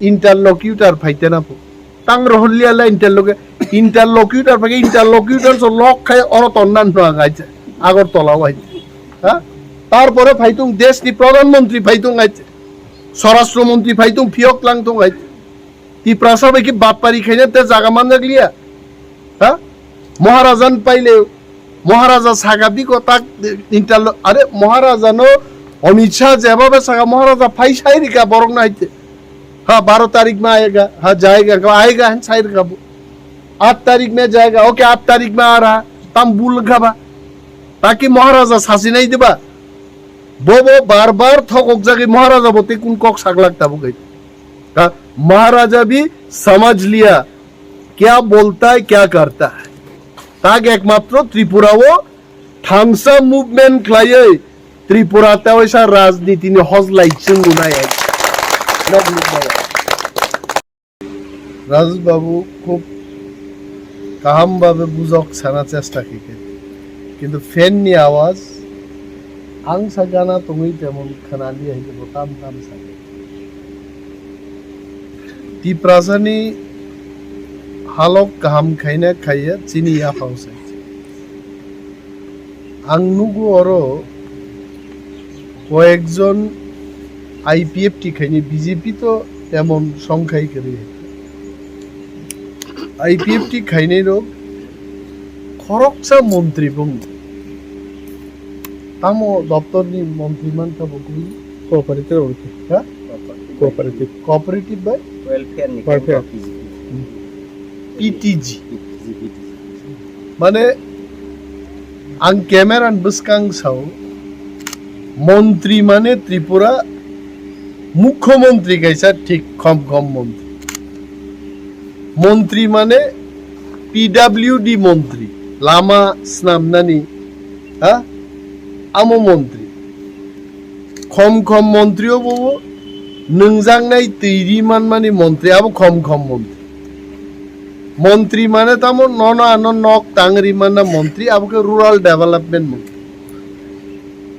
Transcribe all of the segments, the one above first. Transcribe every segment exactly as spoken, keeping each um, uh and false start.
Interlocutor phaite na po. Tang rohorlia la interlocutor, interlocutor phai interlocutor so lok khai oro tonnan no ang aja. Agartala wai. Ha? Tarpore phaitung desh ni pradhan mantri phaitung aja. Swarashtra mantri phaitung phiyok lang tung aja. Tiprasa bai ki batpari khaina te jaga manjak liya. Ha? Maharajan paile, Maharaja saka biko tak interlo, are Maharaja no Amit Shah jeba be saka Maharaja phai sai rika borok na haite. Ha, baro tarik ma ayega, ha, jayega, ka ayega han sai rika bo. Aat tarik ma jayega, okay, aat tarik ma ara, tam bul kha ba. Taki Maharaja sasi nai diba. Bobo bar bar thokok jagwi Maharaja bo te kun kok saklak tabuk hai. Ha, Maharaja bhi samajh liya, kya bolta hai, kya karta hai. Tak ekmatro Tripura o thansa movement khlaiwi Tripura ta waisa rajniti ni hojlai chwngu nai hai. Nok nuk nai. Rajesh babu khub kaham babe bujok sana chesta khe khe. Kintu fan ni awaz ang sa gana tongwi temon khwnali hai khe bo tam tam sa khe. Tiprasa ni halok kaham khaina khaiya chini yaphang sai. Ang nugo oro koyekjon I P F T khainai, B J P to temon songkhai kwrwi. I P F T khainai rok khoroksa montri bung. Tamo doptor ni montri mankha bo kwi? Cooperative rok. Ha? Cooperative. Cooperative bai? Welfare ni Welfare. P T G. P T G. Mane, ang camera ni bwskang sao, montri mane Tripura mukhyamantri kaisa thik khom khom montri. Montri mane P W D montri, lama snamnani, ha? Amo montri. Khom khom montri obo nungjaknai twi ri manmani montri, abo khom khom montri. Montri mane tamo nono ano nok tang ri manna montri, abo khe rural development montri.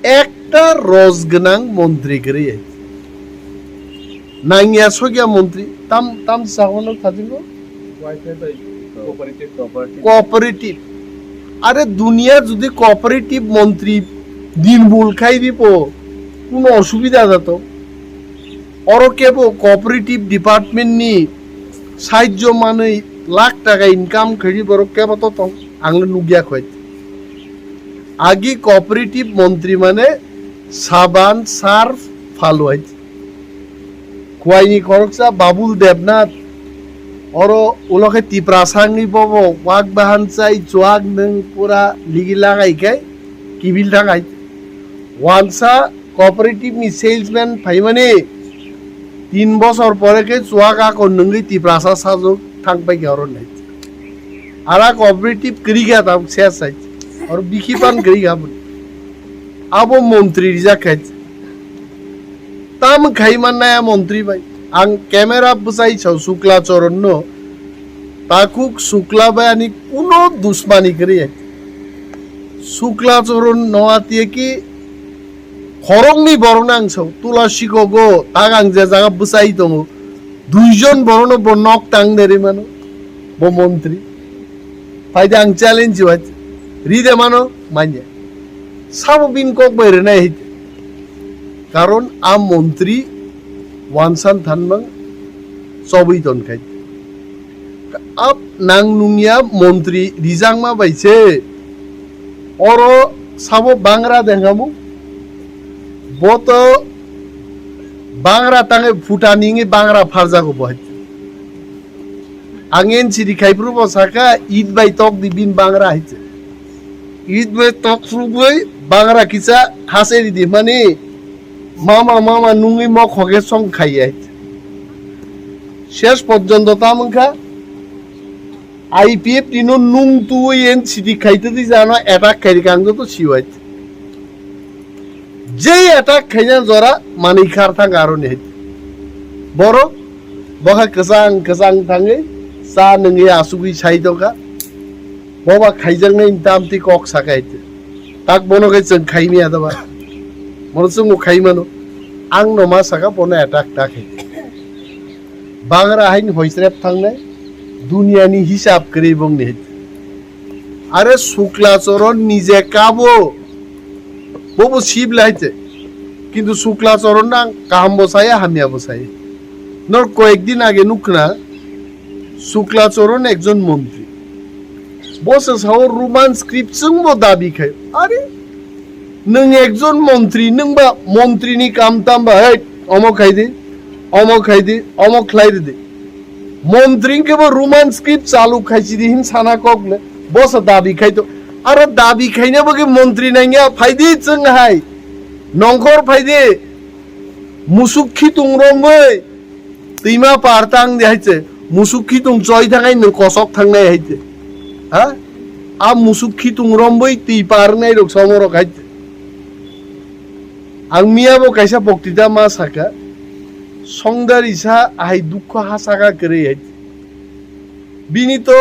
Ekta roj gwnang montri kwrwi hai. Nangya sokya montri, tam, tam sagono khatingo? Wi-Fi bai cooperative. Cooperative. Are duniya jodi cooperative montri dinbul khai dipo, kuno osubida jato. Oro kebo cooperative department ni sahajjo manwi lakh taka income khaini borok kebo to tong, ang le nukya khoi. Agi cooperative montri mane saban, surf, phalwi. Kuaini khoroksa Babul Debnath, oro ulo khe Tiprasa wngwi bobo wak bahan chai chuak nwng pura ligi lagai khe kibil thangai. Wansa cooperative ni salesman phaimani tin bosor pore khe chuak ako nwngwi Tiprasa sajwk thang pai khe oro nai. Ara cooperative kwrwi kha tabuk ses hai. Oro bikhi pan kwrwi kha bwlwi. Abo montri rijak khe. Tam khai mannaya montri bai. Ang camera bwsai sao Shukla Charan no. Takhuk Shukla bai ani kuno dusmani kwrwi hai. Shukla Charan no atiya ki khoroknwi borok no ang sao. Tula sikogo tak ang je jaga bwsai tongo. Duijon borokno bo nok tang de ri mano, bo montri. Phaide ang challenge wai, ri de mano, manya. Sabo bin kok bai rinai hai. Karon a montri wansan thanmang chobwi ton khai. Ab nang nungya montri rijakma bai se. Oro sabo bangra denghamu. Bo to bangra tangwi phuta ningwi bangra pharjago bo hai. Ang N C D khai phuru bo saka, "Eid bai tok di bini bangra," hai se. Eid bai tok phuru bai bangra kisa hase di di mani, "Mama, mama," nungwi mokho khe song khai hai. Ses porjonto ta wngkha, I P F T no nung tuwi N C D khai twi jano attack khai rikha ang joto siwai. Jei attack khaina jora manwi khar thang aroni hai. Borok bokha kwchang kwchang thangwi cha nungwi asugwi sai tongkha. Boba khaijaknai tamtwi kok sakai hai. Tak bono khe chwng khaimaya doba. Bono chwngbo khaimano. Ang no ma saka bono attack ta khai. Bangra hain hoisrep thangnai, duniyani hisab kwrwi bongni hai. Are Sukla Choron nije kabo, bobo sib laite. Kintu Sukla Choron ang kaham bo saya, hamya bo saya. Nor koyek din age nukna, Sukla Choron ekjon montri. Bo se sao Roman script chwng bo dabi khai. Are, nwng ekjon montri, nwng ba montri ni kam tam ba, hey, omo khai di, omo khai di, omo khlai di. Montri ke bo Roman script chalu khai si di hin sana kok le. Bo se dabi khai to. Aro dabi khaina bo ke montri nangya, phai di chwng hai. Nongkhor phai di. Musuk khitung romwi twima par tang di hai se. Musuk khitung choi thangai nwng kosok thangnai hai se. Ha? A musuk khitung romwi twi par nai rok somo rok hai se. Ang miya bo kaisa boktita ma saka. Songdari sa ahai dukho ha saka kwrwi hai se. Bini to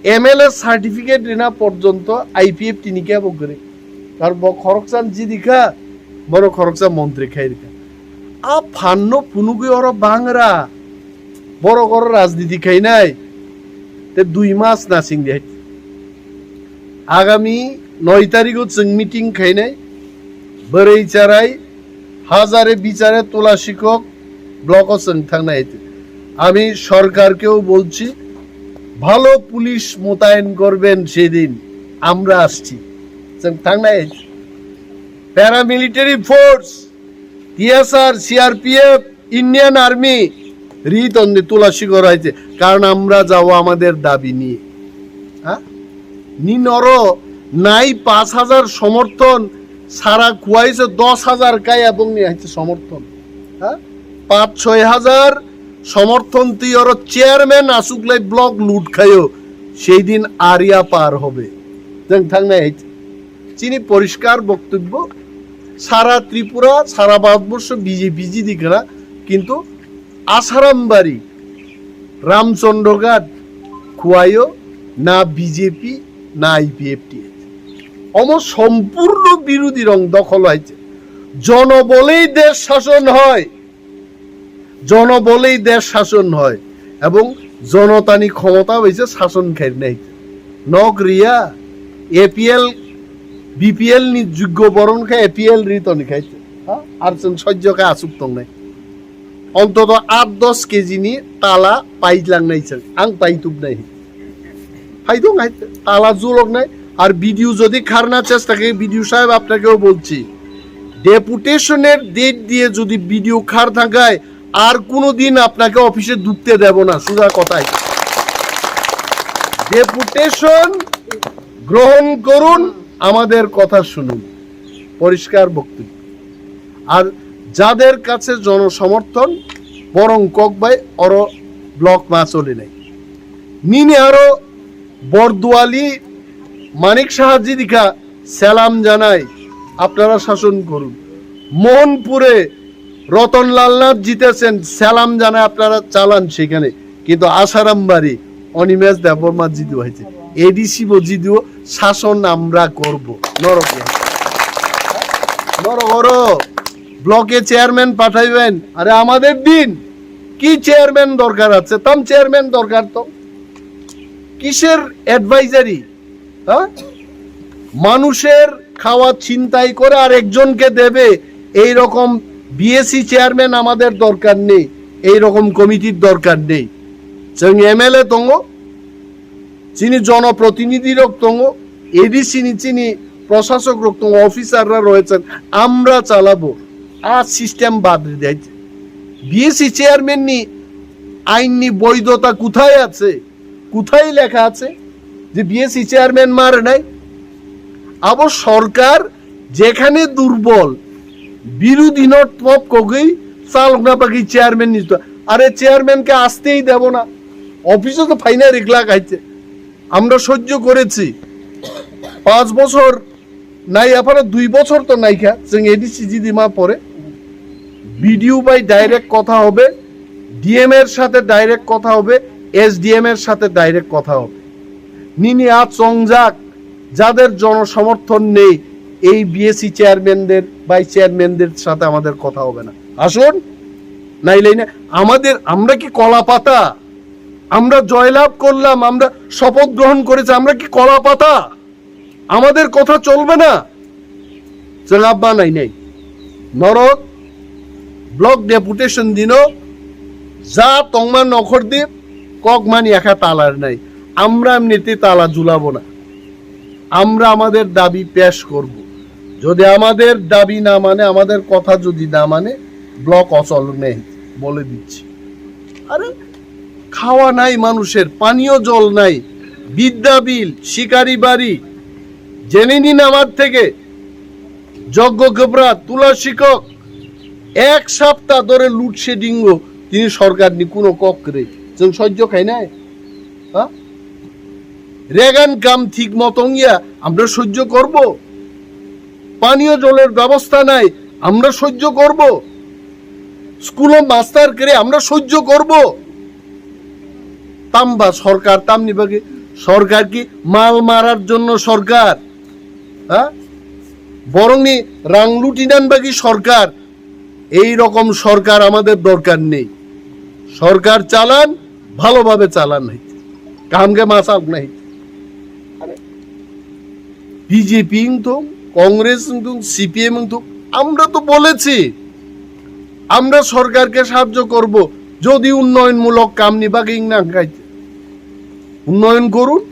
M L A certificate rina porjonto I P F T ni kebo kwrwi. Tar bo khoroksa jidi kha, boro khoroksa montri khai rikha. A phanno phunugwi oro Bangra, borok oro rajniti khainai, te dui mas nasing di hai. Agami noi tarigo chwng meeting khainai, bwrwi charai, hazare bichare tula sikok, block o chwng thangnai hai. আমি সরকারকেও বলছি, ভালো পুলিশ মোতায়েন করবেন সেদিন, আমরা আসছি। Chwng thangnai hai. Paramilitary force, T S R, C R P F, Indian Army, ri tongdi tula sikok hai se, কারণ আমরা যাব আমাদের দাবি নিয়ে। হ্যাঁ? Ni noro nai পাঁচ হাজার সমর্থন, সারা খুয়াইছে দশ হাজার kaya bongni hai se সমর্থন। হ্যাঁ? পাঁচ ছয় হাজার সমর্থন twi oro chairman aswk lai block loot khaio, সেই দিন আরিয়া পার হবে। Chwng thangnai hai se. Chini poriskar boktobbo, sara Tripura, sara Bharatborsho B J P jidi khna, kintu Asarambari, Ramchandroghat, Khowai o na B J P na I P F T. Omo sompurno birodhi rong dokhol hai se. জনবলেই দেশ শাসন হয়, জনবলেই দেশ শাসন হয় এবং জনতানি ক্ষমতা হইছে শাসন খাইনাই। Nok riya, A P L, B P L ni যোগ্য বরণ khe A P L ri toni khai. Ha? Ar chwng sojjo khe asuk tongnai. Ontoto aat dos kg ni tala paitlangnai chwng. Ang paitubnai. Phaidong hai, tala julok nai. আর ভিডিও যদি খার না চেষ্টা করে, ভিডিও সাহেব আপনাকেও বলছি, ডেপুটেশনের ডেট দিয়ে যদি ভিডিও খার থাকায়, আর কোনোদিন আপনাকে অফিসে ঢুকতে দেব না, সোজা কথাই। ডেপুটেশন গ্রহণ করুন, আমাদের কথা শুনুন, পরিষ্কার বক্তব্য। আর যাদের কাছে জনসমর্থন, বরং ককবাই অরো ব্লক মা চলে নাই। নিনে আরো বরদুয়ালি মানিক সাহা জিদিকা সালাম জানাই, আপনারা শাসন করুন। মোহনপুরে রতনলাল নাথ জিতেছেন, সালাম জানাই, আপনারা চালান সেখানে। কিন্তু আশারাম বাড়ি অনিমেষ দেববর্মা জিতু হয়েছে, এডিসি বো জিতু, শাসন আমরা করব। নরক, নরক ওরো ব্লকে চেয়ারম্যান পাঠাইবেন। আরে আমাদের দিন কি চেয়ারম্যান দরকার আছে? তাম চেয়ারম্যান দরকার তো। কিসের অ্যাডভাইজারি? হ্যাঁ? মানুষের খাওয়া ছিনতাই করে আর একজনকে দেবে, এই রকম বিএসি চেয়ারম্যান আমাদের দরকার নেই, এই রকম কমিটির দরকার নেই। Chwng M L A tongo, chini জনপ্রতিনিধি rok tongo, ADC ni chini প্রশাসক rok tongo, অফিসাররা রয়েছেন, আমরা চালাবো। আর সিস্টেম বাদ দিয়ে বিএসি চেয়ারম্যান ni আইন ni বৈধতা কোথায় আছে? কোথায় লেখা আছে যে বিএসি চেয়ারম্যান মারে নাই? আবার সরকার যেখানে দুর্বল, বিরোধী নট পপ কগই চালক না পাকি চেয়ারম্যান নিত। আরে চেয়ারম্যানকে আসতেই দেব না, অফিসে তো ফাইনাল রিগলা খাইছে। আমরা সহ্য করেছি পাঁচ বছর, নাই আপারা দুই বছর তো নাইখা, chwng এডিসি জিদিমা পরে বিডিও বাই ডাইরেক্ট কথা হবে, ডিএম এর সাথে ডাইরেক্ট কথা হবে, এসডিএম এর সাথে ডাইরেক্ট কথা হবে। Nini a chongjak, যাদের জনসমর্থন নেই, এই বিএসি চেয়ারম্যানদের, ভাইস চেয়ারম্যানদের সাথে আমাদের কথা হবে না। আসুন, নাইলে না, আমাদের, আমরা কি কলা পাতা? আমরা জয়লাভ করলাম, আমরা শপথ গ্রহণ করেছি, আমরা কি কলা পাতা? আমাদের কথা চলবে না? জবাব বানাই নাই। নরক ব্লক ডেপুটেশন দিন, যা তংমা নখর দি, কক মানি একা তালার নাই। আমরা এমনিতে তালা ঝুলাবো না। আমরা আমাদের দাবি পেশ করব। যদি আমাদের দাবি না মানে, আমাদের কথা যদি না মানে, ব্লক অচল নেই, বলে দিচ্ছি। আরে, খাওয়া নাই মানুষের, পানীয় জল নাই, বিদ্যা বিল, শিকারি বাড়ি, জেনে নিন আমার থেকে। যজ্ঞ গোবরা, তুলা শিক্ষক, এক সপ্তাহ ধরে লোডশেডিং ও, তিনি সরকার নি কোনো কক রে, যেন সহ্য খাই নাই। হ্যাঁ? রেগান কাম ঠিক মতন ইয়া আমরা সহ্য করব? পানীয় জলের ব্যবস্থা নাই, আমরা সহ্য করব? স্কুলো মাস্টার করে আমরা সহ্য করব? তামবা সরকার, তামনি বাকি সরকার কি মাল মারার জন্য সরকার? হ্যাঁ? বরং নি রাং লুটিনান বাকি সরকার। এই রকম সরকার আমাদের দরকার নেই। সরকার চালান, ভালোভাবে চালান হইতে, কামকে মাসাল নাই। বিজেপি তো, কংগ্রেস তো, সিপিএম তো, আমরা তো বলেছি আমরা সরকারকে সাহায্য করব যদি উন্নয়নমূলক কাম নিবাকে ইংনাং খাইতে। উন্নয়ন করুন,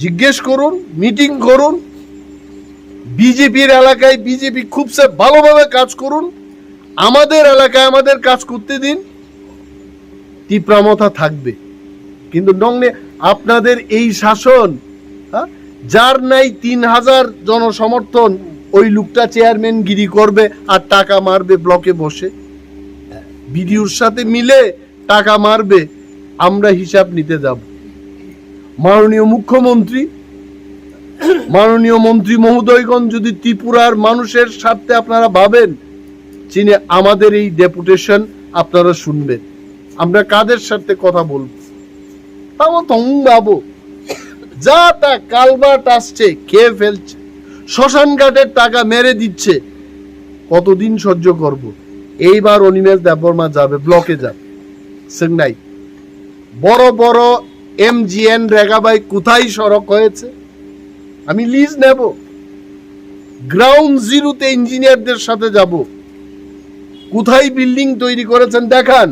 জিজ্ঞেস করুন, মিটিং করুন। বিজেপির এলাকায় বিজেপি খুবসে ভালোভাবে কাজ করুন, আমাদের এলাকায় আমাদের কাজ করতে দিন। তিপ্রা মথা থাকবে। কিন্তু নংনে আপনাদের এই শাসন, হ্যাঁ, যার নাই তিন হাজার জনসমর্থন, ওই লোকটা চেয়ারম্যান গিরি করবে আর টাকা মারবে ব্লকে বসে। বিডিওর সাথে মিলে টাকা মারবে, আমরা হিসাব নিতে যাব। মাননীয় মুখ্যমন্ত্রী, মাননীয় মন্ত্রী মহোদয়গণ, যদি ত্রিপুরার মানুষের স্বার্থে আপনারা ভাবেন, চিনে আমাদের এই ডেপুটেশন আপনারা শুনবেন। আমরা কাদের সাথে কথা বলব? তাও তং বাবু, যা তা কালভার্ট আসছে, খেয়ে ফেলছে, শ্মশান ঘাটের টাকা মেরে দিচ্ছে, কতদিন সহ্য করব? এইবার অনিমেষ দেববর্মা যাবে, ব্লকে যাবে, সেংনাই। বড় বড় এমজিএন রেগাবাই কোথায় সড়ক হয়েছে? আমি লিজ নেব, গ্রাউন্ড জিরোতে ইঞ্জিনিয়ারদের সাথে যাব। কোথায় বিল্ডিং তৈরি করেছেন দেখান।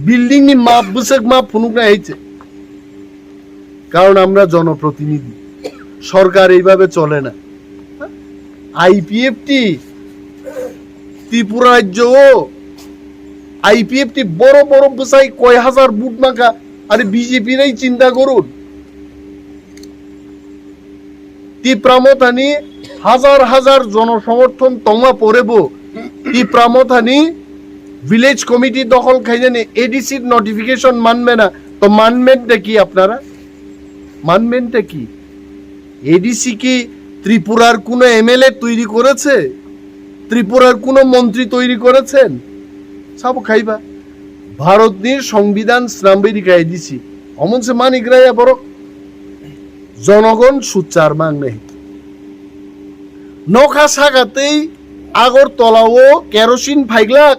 বিল্ডিং নি মাপ বুসেক মাপ ফুনুক না হয়েছে। কারণ আমরা জনপ্রতিনিধি, সরকার এইভাবে চলে না। আইপিএফটি ত্রিপুরা রাজ্য, আইপিএফটি বড় বড় বুসাই কয় হাজার ভোট মাখা। আরে বিজেপিরাই চিন্তা করুন। তিপ্রা মথানি হাজার হাজার জনসমর্থন তমা পরেবো তিপ্রা মথানি ভিলেজ কমিটি দখল খাইজানি এডিসির নোটিফিকেশন মানবে না। তো মানবেনটা কি আপনারা? মানবেনটা কি? এডিসি কি ত্রিপুরার কোনো এমএলএ তৈরি করেছে? ত্রিপুরার কোনো মন্ত্রী তৈরি করেছেন? সাবো খাইবা। ভারতনি সংবিধান স্নাম্বেরিকা এডিসি অমনসে মানিক রায়া বরক জনগণ সুচার মাংনে। নখা সাগাতেই আগরতলাও কেরোসিন ফাইগলাক।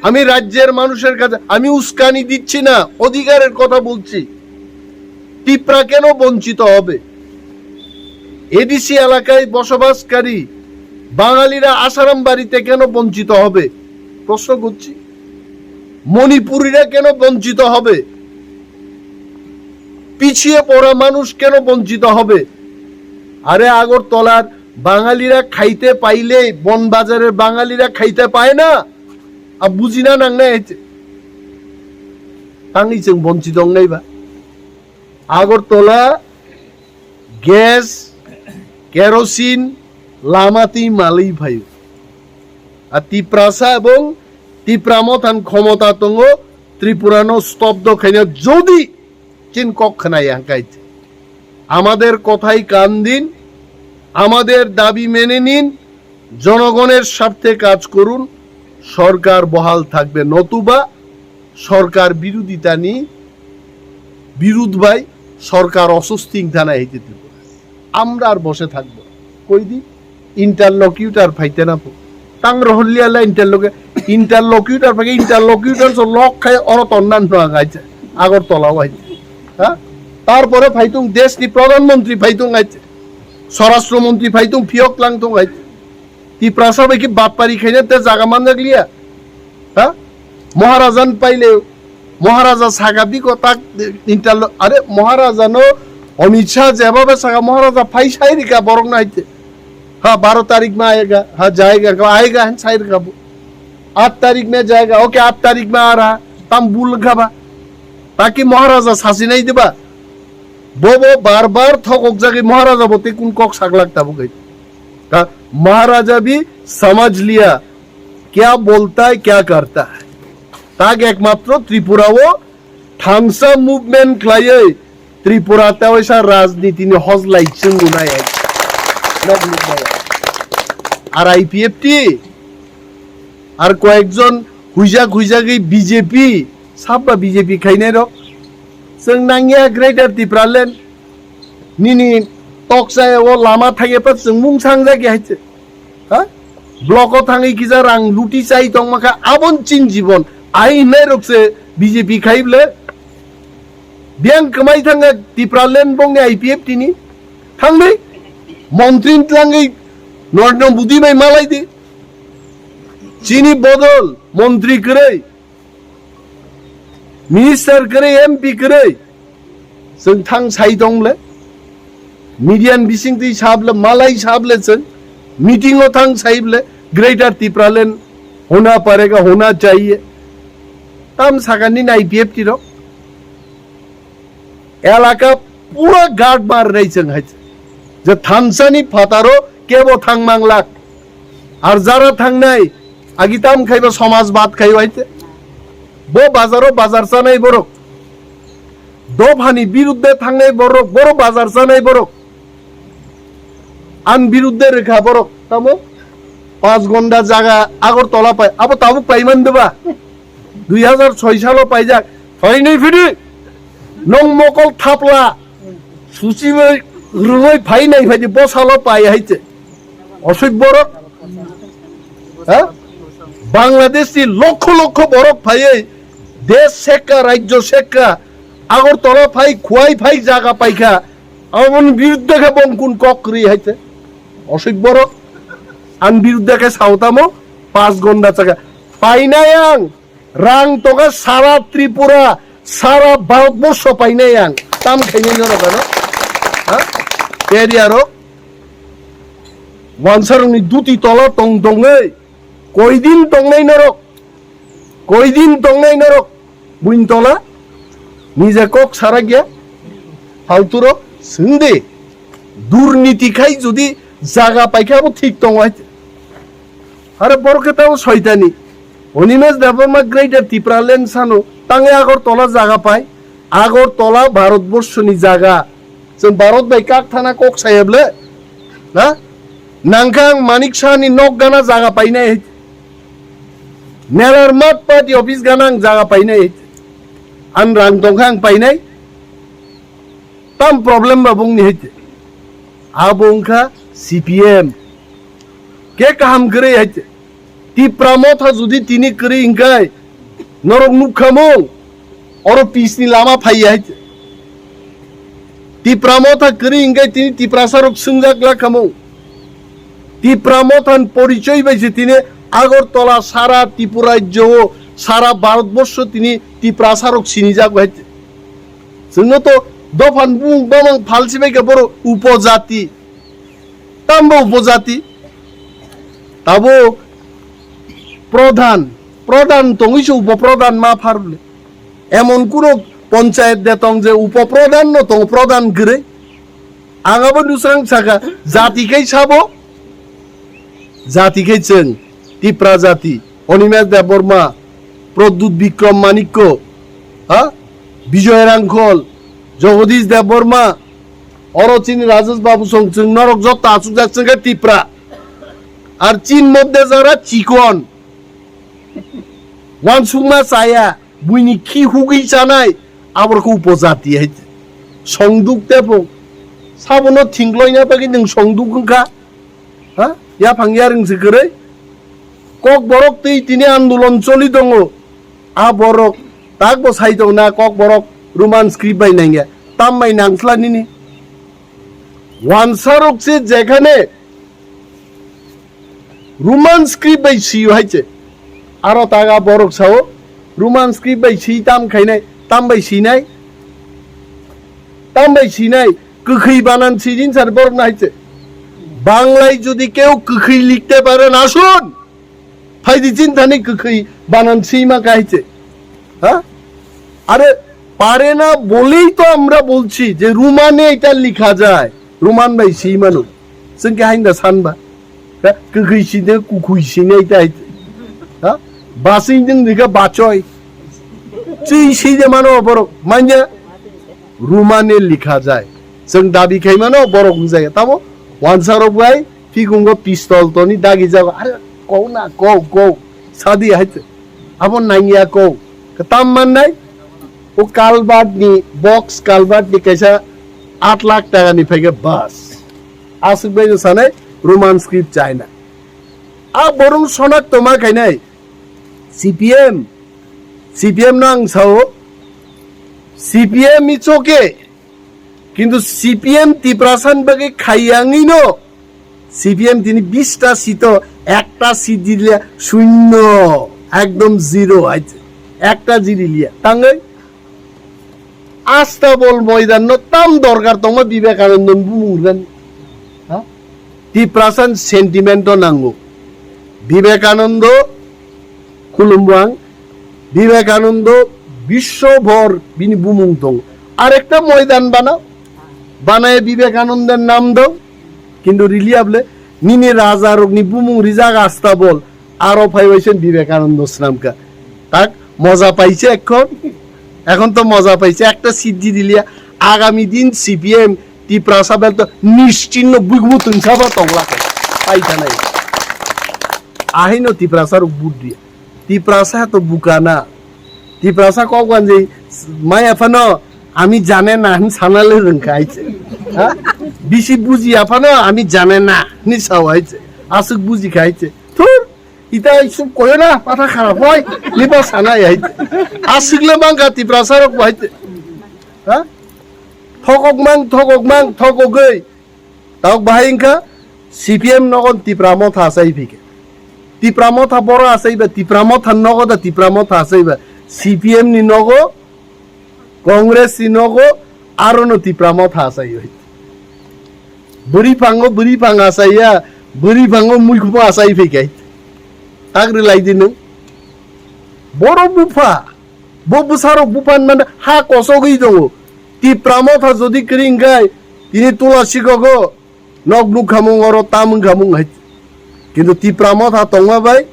আমি রাজ্যের মানুষের কাছে, আমি উস্কানি দিচ্ছি না, অধিকারের কথা বলছি। তিপ্রা কেন বঞ্চিত হবে? এডিসি এলাকায় বসবাসকারী বাঙালিরা আসারাম বাড়িতে কেন বঞ্চিত হবে? প্রশ্ন করছি। মণিপুরীরা কেন বঞ্চিত হবে? পিছিয়ে পড়া মানুষ কেন বঞ্চিত হবে? আরে, আগরতলার বাঙালিরা খাইতে পাইলে বন বাজারের বাঙালিরা খাইতে পায় না? আর বুঝি না নাং না এতে। তাঙ্গি চং বঞ্চিত অংনাইবা। আগরতলা গ্যাস, কেরোসিন, লামাতেই মালেই ভাই। আর তিপ্রাসা এবং তিপ্রা মথান ক্ষমতা তঙ্গ ত্রিপুরানো স্তব্ধ খাইনা যদি চিন কক্ষণায় হাঁকাইছে। আমাদের কথায় কান দিন, আমাদের দাবি মেনে নিন, জনগণের স্বার্থে কাজ করুন, সরকার বহাল থাকবে, নতুবা সরকার বিরোধিতা নিয়ে বিরোধ ভাই সরকার অস্বস্তি থানায় হইতে দিব। আমরা আর বসে থাকবো না। কই দি ইন্টারলকিউটার ফাইতে না পো। Tang rohorlia la interlocutor, interlocutor pake interlocutor so lok khai oro tonnan no ang aise. Agartala o hai. Ha? Tarpore phaitung desh ni pradhan mantri phaitung aise. Swarashtra mantri phaitung phiyok lang tung aise. Tiprasa bai ki batpari khaina te jaga manjak liya. Ha? Maharajan paile, Maharaja sagadi ko tak interlo, are Maharaja no Amit Shah jeba be saga Maharaja phai sai rika borok na haite. Ha, baro tarik ma ayega, ha, jayega, ka ayega han sai rika bo. Aat tarik ma jayega, okay, aat tarik ma ara, tam bul kha ba. Taki Maharaja sasi nai diba. Bobo bar bar thokok jagi Maharaja bo te kun kok saglak tabu gai. Ha, Maharaja bi samajh liya. Kya bolta hai, kya karta hai. Tak ekmatro Tripura o thansa movement khlaiwi Tripura tewaisa rajniti ni hojlai chwngu nai hai. Nok nuk nai. Ar I P F T, ar koyekjon huijak huijagwi B J P, sabba B J P khainai rok. Chwng nangya Greater Tipraland nini toksa o lama thangya pa chwng mung sangjak ya hai se. Ha? Block o thangwi kisa rang luti chai tongma kha, abon chin jibon. Ai hinai rok se B J P khai ble. Biyang kwmai thanga Tipraland bongni I P F T ni. Thangdi. Montri ni tlangwi Narendra Modi bai malai di. Chini bodol montri kwrwi. Minister kwrwi, M P kwrwi, chwng thang sai tong le, media ni bising twi sab le, malai sab le chwng, meeting o thang sai le, Greater Tipraland hona parega, hona chahiye. Tam sakani na I P F T rok. Elaka pura guard mar rei chwng hai. Je thansani phataro kebo thang manglak. Ar jara thangnai, agi tam khaiba somaj bad khai hai te. Bo bazaro bazar chanai borok. Dophani birudde thangnai borok, boro bazar chanai borok. An birudde rwkha borok, tamo? Panch gonda jaga Agartala pai, abo tabuk paiman deba? Dui hazar soi salo paijak. Phainai phidi, nong mokol thapla, suchi bai rwui phainai phaidi bosalo pai hai te. Osoi borok. Ha? Bangladesh ni lokho lokho borok phaiwi desh sekka, rajyo sekka, Agartala phai, Khowai phai jaga paikha. Aboni birudde khe bongkun kok kwrwi hai te. Osoi borok. An birudde khe sautamo, panch gonda chaka. Painai ang. Rang toga sara Tripura, sara Bharatborsho painai ang. Tam khainai norok ano? Ha? Area rok. Wansarokni duti tola tong tongwi. Koidin tongnai norok? Koidin tongnai norok? Buini tola? Nije kok sarakya? Falturok swngdi. Durniti khai jodi jaga paikha abo thik tongo hai. Are borok khe tamo soitani. Animesh Debbarma Greater Tipraland sano tangwi Agartala jaga pai. Agartala Bharatborsho ni jaga. Chwng Bharat bai kak thana kok saya ble. Na? Nangkha ang Manik Saha ni nok gana jaga painai. Nelar mat party office gana ang jaga painai. An rang tongkha ang painai. Tam problem ba bongni hai te. Abo wngkha C P M. Ke kaham kwrwi hai te. Tipra Motha jodi tini kwrwi hwnkhe norok nukha mung, oro peace ni lama phaiya hai te. Tipra Motha kwrwi hwnkhe tini Tiprasa rok swngjak la kha mung. Tipra Motha ni porichoi bai se tini Agartala sara Tripura rajyo o sara Bharatborsho tini Tiprasa rok sinijak hai te. Chwngno to dophan bumung bamang phalsi bai kha borok upojati. Tambo upojati. Tabo prodhan, prodhan tongwi se upo prodhan ma pharle. Emon kuno panchayat de tong je upo prodhan no tong prodhan gre. Ang abo nusrang saka jati kai sabo. Jati khe chwng Tipra jati, Animesh Debbarma, Pradyut Bikram Manikya, ha? Bijoy Rangkhol, Jagadish Debbarma, oro chini Rajesh Babu song chwng norok jotto achukjak chwng khe Tipra. Ar chin modde jara chikon. Wansukma chaya. Buini khi hugwi chanai, aborokhe upojati hai. Songduk tepung. Sabono thingloina bagwi nwng songduk wngkha. Ha? Yaphang yarwng se kwrwi. Kokborok twi tini andolon choli tongo. A borok takbo sai tong na Kokborok Roman script bai nangya. Tam bai nangsla nini. Wansarok se jekhane Roman script bai siyo hai se. Aro taga borok sao Roman script bai si tam khainai, tam bai sinai, tam bai sinai, kwkhwi banan sijin sar borok na hai se. বাংলায় যদি কেউ kwkhwi লিখতে পারেন আসুন, phaidi chini thani kwkhwi banan sima kha hai se. Ha? আরে পারে না বলেই তো আমরা বলছি যে রোমানে এটা লেখা যায়, Roman bai si mano. Chwng khe hain da san ba? Ha? Kwkhwi side, kwkhwi sine ita ita. Ha? Basing jeng dikha bachoi. Chwi side mano borok. Manya Romane likha jai. Chwng dabi khai mano borok wngjaya. Tamo wansarok bai phikungo pistol toni dagi jago. Are kok na kok kok. Sadi hai. Abo nangya kok. Kwtam mannai? O culvert ni, box culvert ni kaisa aat lakh taka ni phaikhe bas. Aswk bai no sanai Roman script China. A borong sonak toma khainai C P M, C P M no ang sao, C P M it's okay, kintu C P M Tiprasan bagwi khaiyangwi no C P M tini bista seat o ekta seat jiriya shunyo, ekdom zero hai se. Ekta jiri liya. Tangwi Astabol moidan no tam dorkar tongma Vivekananda ni bumung ran. Ha? Tiprasan sentiment o nango. Vivekananda khulumbo ang. Vivekananda biswobhor bini bumung tongo. Arekta moidan banao. Banai Vivekananda nam dao. Kintu riliya bole nini raja rokni bumung rijak Astabol. Aro phaibai sen Vivekananda swnamkha. Tak moja paise ekhon. Ekhon to moja paise, ekta seat di diliya. Agami din C P M Tiprasa bel to nischinno buigmu tungsaba tongla khe. Paithanai. Ahino Tiprasa rok vote diya. Tiprasa to bukana. Tiprasa kok banjai maya phano ami jane na hin sanale rwngkha hai se. Ha? Bisi bujiya phano ami jane na hin sao hai se. Aswk buji kha hai se. Thur, ita isuk koyo na, patha kharap hoi, nipa sana ya. Aswk le mangka Tiprasa rok bai. Ha? Thokok mang, thokok mang, thokogoi. Tok bahai wngkha C P M nogon Tipra Motha asai phike. Tipra Motha boro asai ba, Tipra Motha nogo da Tipra Motha asai ba. C P M ni nogo Congress ni nogo aro no Tipra Motha asai oi. Bwrwi phango bwrwi phang asai ya, bwrwi phango muikhumo asai phai kai. Tak rwlai di nwng. Boro bupha, bo bwsarok bupha hinmano ha kosogwi tongo. Tipra Motha jodi kwrwi hwnkhe tini Tulasi gogo Nok nukhamung oro tam wngkhamung hai. Kintu Tipra Motha tongma bai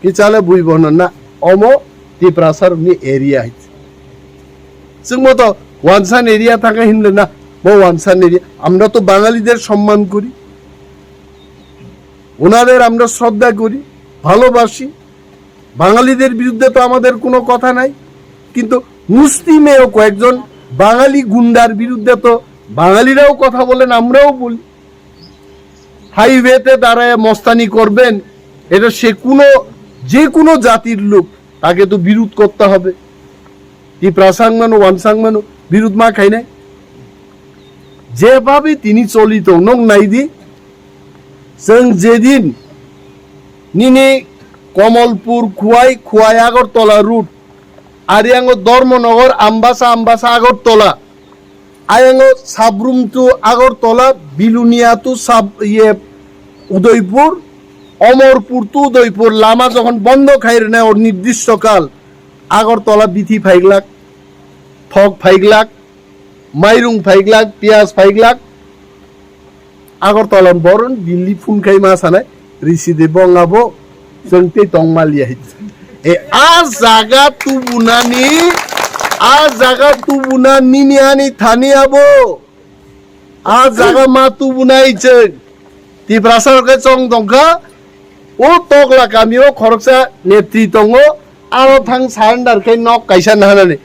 kichale bui bono na omo Tiprasa rokni area hai. Chwngbo to wansan area thangkha hinle na, bo wansan area. আমরা তো বাঙালিদের সম্মান করি, ওনাদের আমরা শ্রদ্ধা করি, ভালোবাসি। বাঙালিদের বিরুদ্ধে তো আমাদের কোনো কথা নাই, কিন্তু মুষ্টিমেয় কয়েকজন বাঙালি গুন্ডার বিরুদ্ধে তো বাঙালিরাও কথা বলেন, আমরাও বলি। হাইওয়েতে দাঁড়ায় মস্তানি করবেন, এটা সে কোনো, যে কোনো জাতির লোক, তাকে তো বিরোধ করতে হবে। Tiprasa wng mano, wansa wng mano, বিরোধ ma khainai. Jebabe tini choli tong, nok nai di, chwng jedin nini Komolpur, Khuwai, Khuwai Agartala route, Ariango Dharmanagar, Ambasa, Ambasa Agartala, Ayango Sabrum to Agartala, Bilonia to Sab-, iye, Udaipur, Omorpur to Udaipur, lama jokhon bondo khai rwnai or nirdishtho kal, Agartala bithi phaiglak, thok phaiglak, mairung phaiglak, piyaj phaiglak, Agartala boron Delhi phun khai ma sanai, risi de bong abo, chwng tei tong maliya hai. E, a jaga tubunani, a jaga tubuna nini ani thani abo. A jaga ma tubunai chwng. Tiprasa rok khe chong tongkha. O Tokla kami o khoroksa netri tongo. Aro thang surrender khe nok kaisa nahanani.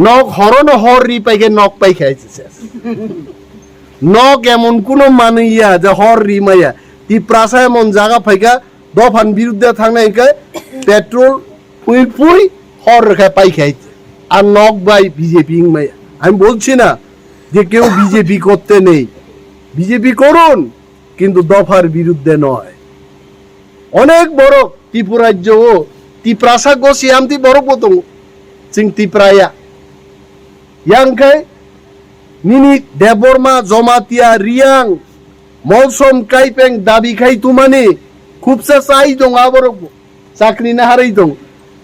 Nok horono hor ri paikhe nok paikha. Nok emon kuno manwi ya je hor ri maya. Tiprasa emon jaga phaikha. Dophani biruddhe thangnai hwnkhe petrol phui phui hor rwkha paikha. Ar nok bai B J P wngmaya. আমি বলছি না যে কেউ B J P করতে নেই, B J P করুন, কিন্তু দফার বিরুদ্ধে নয়। অনেক বড় ত্রিপুরা রাজ্য ও তিপ্রাসা গোষ্ঠী আমতি বড় পতং চিং তিপ্রায়া। Yang khai nini Debbarma, Jamatia, Riang, Molsom, Kaipeng dabi khai tumani khubsa chai tong aborok bo. Chakri na harwi tong.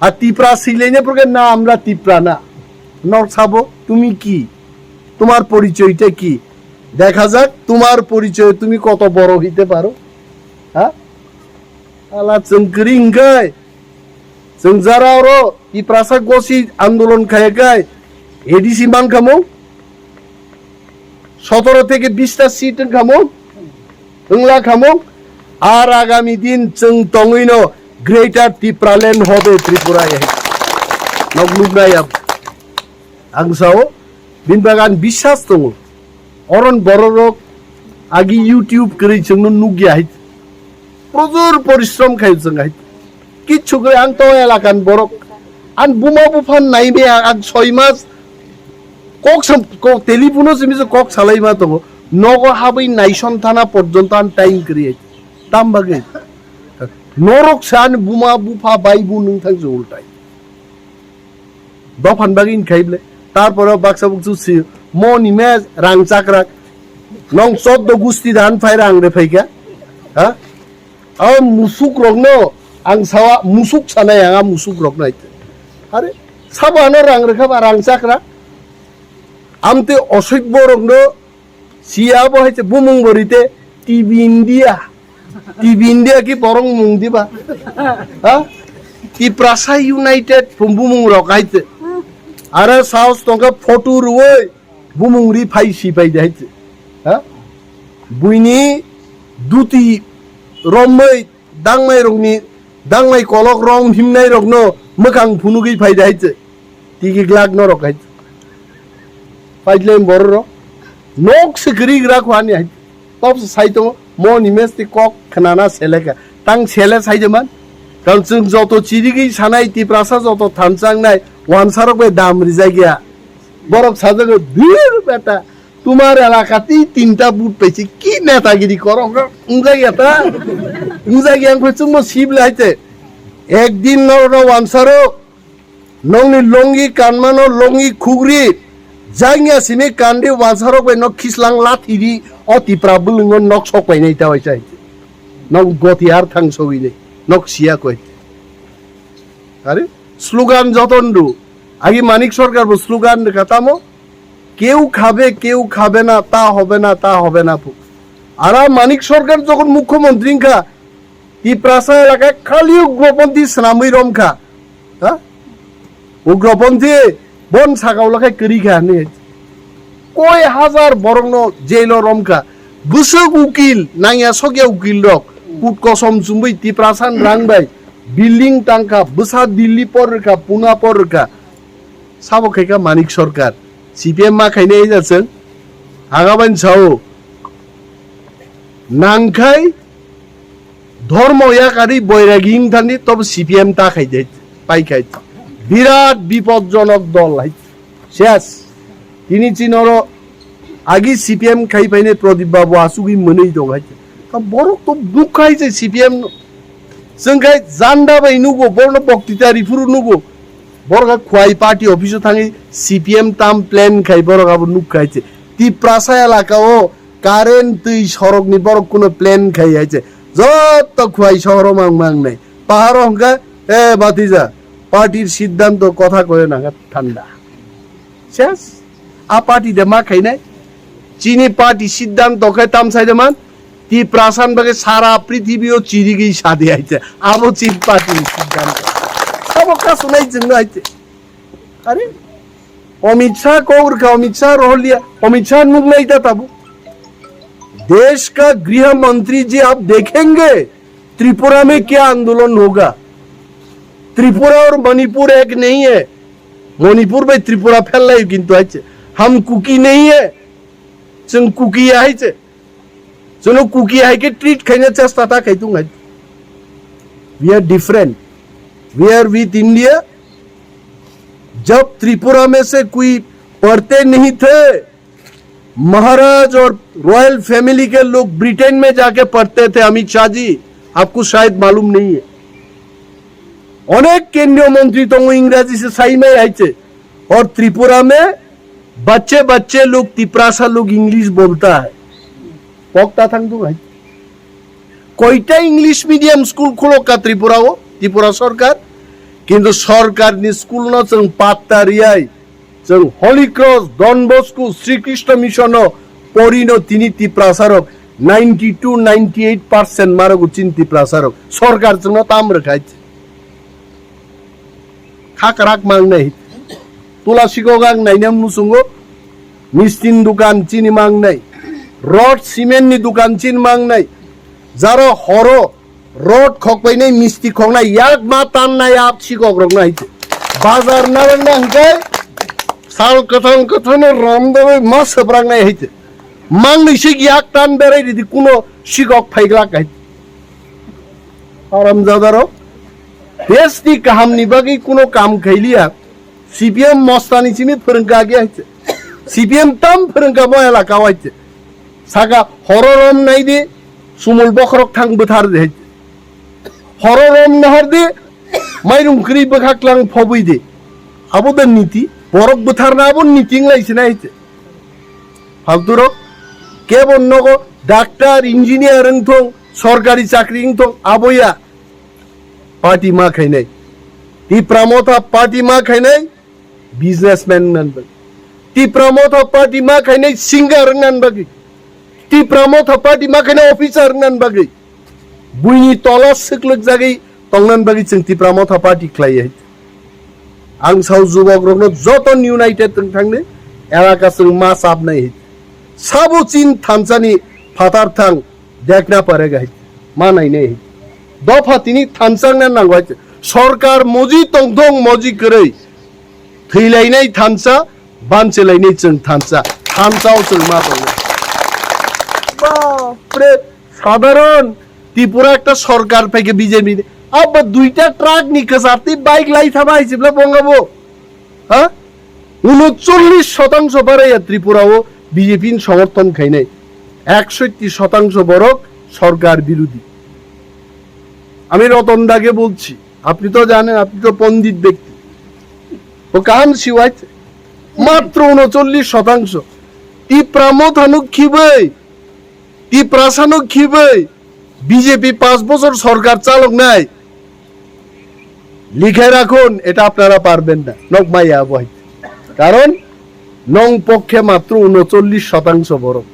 Ar Tipra silene proke na amra Tipra na. Nok sabo tumi ki? তোমার পরিচয়টা কি? দেখা যাক তোমার পরিচয় তুমি কত বড় হইতে পারো। হ্যাঁ? Ala chwng kwrwi hwnkhe, chwng jara oro Tiprasa gosi andolon khaiya khai A D C mankhamung, সতেরো থেকে বিশটা seat wngkhamung, wngla khamung, ar agami din chwng tongwino Greater Tipraland hobe Tripura e. Nok nuknai ab. Ang sao, bini bagwi ani biswas tongo. Oron bororok agi YouTube kwrwi chwngno nukya hai. Projur porishrom khai chwng hai. Kichu kwrwi ang to elakan borok. An buma buphan naibe ang soi mas kok sam, kok telephone-o simi se kok salai ma tongo. Nogo habwi naison thana porjonto an time kwrwi hai. Tam bagwi. Norok sa an buma bupha bai bu nung thang se ultai. Dophan bagwi wngkha ible. Tarpore baksa buksu si mo ni me rang chakrak. Nong choddo gusti dan phai rang re phaikha. Ha? Aw musuk rokno ang sawa musuk sanai ang a musuk rokno ai. Are sabo ano rang rekha ba rang chakra. Amte osoi borokno Siya bo hai se bumung bo rite T V India. T V India ki borong mung diba? Ha? Tiprasa United phung bumung rok hai se. Ara saos tongka photo ruoi bumung ri phai si phai de hai se. Ha? Buini duti romoi dangnai rokni, dangnai kolok rong himnai rokno mwkhang phunugwi phai de hai se. Tigi glak norok hai se. Paitlem borok rok. Nok se kwrwi gra khwani hai se. Top se sai tongo, mo ni mesti kok khnana seleka. Tang sele sai de man. Tang chwng joto chirigwi sanai Tiprasa joto thanchang nai, wansarok bai dam rijak ya. Borok sajago, "Dhir beta, tumar elakati tinta but paise, ki netagiri korok rok, wngjak ya ta?" Wngjak ya, wngkhe chwngno sib lai te. Ekdin no, no wansarok, nokni longi kanmano, longi khugri, jangya simi kandi wansarok bai nok khislang lathiri, o Tipra bwlwngo nok sok painai ta waisa hai te. Nok goti ar thang sogwi nai, nok siya koi. Are slogan joton du. Agi Manik Sarkar bo slogan de katamo. Keu khabe, keu khabe na, ta hobe na, ta hobe na phu. Ara Manik Sarkar jokhon mukhyamantri wngkha, Tiprasa elaka khali ugroponthi swnamwi romkha. Ha? Ugroponthi bon sakao lakhai kwrwi kha hinwi. Koi hajar borokno jailo romkha. Bwswk ukil, nangya sokya ukil rok. Kut kosom chumui Tiprasa ni rang bai. Building tangkha, bwsa Delhi por rwkha, Pune por rwkha. Sabo khaikha Manik Sarkar. C P M ma khainai ja chwng. Hagaban sao. Nangkhai Dhormo yakarwi boiragi wngthangdi, tobo C P M ta khaide, pai khai. Birat bipodjonok dol hai. Ses. Tini chinoro agi C P M khai phainai Pradip Babu asugwi mwnwi dong hai. Ta borok to nukha hai se C P M no. Chwng khai janda bai nugo, borno boktita riphuru nugo. Borok ha khwai party office o thangwi C P M tam plan khai borok abo nukha hai se. Tiprasa elaka o Current, twi, sorokni borok kuno plan khai hai se. Jotto khwai sohoro mang mang nai. Paharo hwnkha, "E batija, party-r siddhanto kotha koyo nangkha thanda." Ses. A party de ma khainai. Chini party siddhanto khe tam sai de man. Tiprasa ni bagwi sara prithibi o chirigwi sadi hai se. Abo chini party ni siddhanto. Abo kasunai chwngno hai se. Are? Amit Shah kok rwkha, Amit Shah rohorliya, Amit Shah nuknai ta tabuk. देश का गृह मंत्री जी आप देखेंगे त्रिपुरा में क्या आंदोलन होगा। त्रिपुरा और मणिपुर एक नहीं है। Manipur bai Tripura phellai kintu hai se. हम कुकी नहीं है। Chwng Kuki ya hai se. Chwngno Kuki hai khe treat khaina chesta ta khai tung hai. We are different. We are with India. जब त्रिपुरा में से कोई पढ़ते नहीं थे, महाराज और रॉयल फैमिली के लोग ब्रिटेन में जाके पढ़ते थे। अमित शाह जी, आपको शायद मालूम नहीं है। অনেক কেন্দ্রীয় মন্ত্রী তো ইংরাজি সে সাইমাই আইছে। और त्रिपुरा में बच्चे बच्चे लोग तिपरासा लोग इंग्लिश बोलता है। পকতা থাংদু ভাই। কয়টা ইংলিশ মিডিয়াম স্কুল খুলক কা ত্রিপুরাও, ত্রিপুরা সরকার? কিন্তু সরকারনি স্কুল ন চং পাত্তা রিয়াই, চং Holy Cross, Don Bosco, Srikrishna mission পরিণ তিনি তিপ্রাসারক ninety two ninety eight percent মারগো চিন তিপ্রাসারক। সরকার চং তাম রেখাইছে। Khakrak mangnai. Tula sikok ang nainang musungo. Mistin dukan chini mangnai. Rod cement ni dukan chini mangnai. Jaro horo rod khokpainai misti khoknai yak ma tannai ap sikok roknai. Bazar narang na hingkai. Sal kathang kathang rom doi ma sabrangnai haite. Mangnai sik yak tan berai ridi kuno sikok phaiglak hai. Haramjadarok, deshni kahamni bagwi kuno kam khailiya. C P M mostani simi phwrwngka agi hai se. C P M tam phwrwngka mo elaka o hai se. Saka horo rom nai di, sumul bokhorok thang bwthar di hai se. Horo rom nahar di, mairung kwrwi bwkhak lang phobwi di. Abo da niti, borok bwtharna abo niti wng lai se nai hai se. Falturok, kebo nogo doctor, engineer wng thung, sorkari chakri wng thung, abo ya party ma khainai. Tipra Motha party ma khainai, businessman wng nan bagwi. Tipra Motha party ma khainai, singer wng nan bagwi. Tipra Motha party ma khainai, officer wng nan bagwi. Buini tola swklwk jagwi tongnan bagwi chwng Tipra Motha party khlai hai. Ang sao jubok rokno joto united wng thangni elaka chwng ma chapnai hai. Sabo chin thansani phatar thang dekna pare gai ma nainai hai. Dopha tini thanchangna nango hai. Sorkar moji tongthong moji kwrwi thwilainai thansa, banchilainai chwng thansa, thansao chwng ma tongo. Bapre, সাধারণ ত্রিপুরা একটা সরকার থেকে বিজেপি আব্বা দুইটা ট্রাক নিকেস আর তুই বাইক লাই থামা আইসিবলা বঙ্গাবো হ্যাঁ উনচল্লিশ শতাংশ বাড়াইয়া ত্রিপুরাও বিজেপি সমর্থন খাইনাই একষট্টি শতাংশ বরক সরকার বিরোধী। আমি রতন দাকে বলছি, আপনি তো জানেন, আপনি তো পণ্ডিত ব্যক্তি। ও কাহান সিওয়াইছে মাত্র উনচল্লিশ শতাংশ। টিপ্রামো থানু খিবই, টিপ্রাসানো খিবই, বিজেপি পাঁচ বছর সরকার চালক নাই। লিখে রাখুন, এটা আপনারা পারবেন না। নকমাইয়া বই। কারণ নং পক্ষে মাত্র উনচল্লিশ শতাংশ বরং।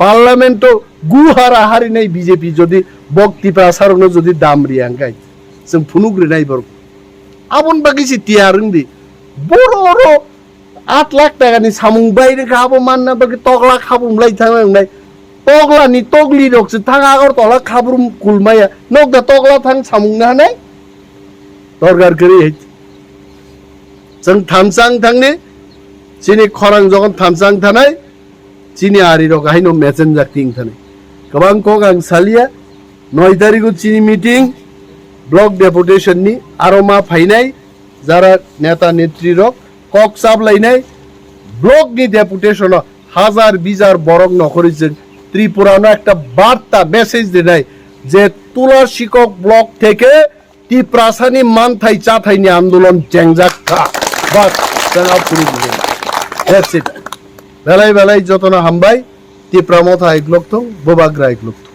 পার্লামেন্টও গুহারা হারি নাই বিজেপি যদি বক্তি প্রাসারণও যদি দাম রিয়াঙ্গাই। जों phunuk rinai borok. Abon bagwi se tiyar wng di. Boro oro aat lakh taka ni samung bai rwkha, abo manna bagwi tokla khabrum lai thang nai. Tokla ni tokli rok se thang Agartala khabrum kulmaya. Nok da tokla thang samung na nai. Dorkar kwrwi hai. Chwng thansa wng thangni, chini khorang jokhon thansa wng thanai, chini arirok haino mechenjak ting thani. Kwbang kok ang salia, noi tarigo chini meeting, block deputation ni aro ma phainai, jara neta netri rok kok chaplainai, block ni deputation o hazar bizar borok nokhorwi chwng Tripura no ekta barta message rinai je Tula Sikok block theke Tiprasani manthai chathaini andolon chengjak kha. Bas, chwng aphuru bujinai. That's it. Belai belai jotono hambai. Tipra Motha iklok thung, Bubagra iklok thung.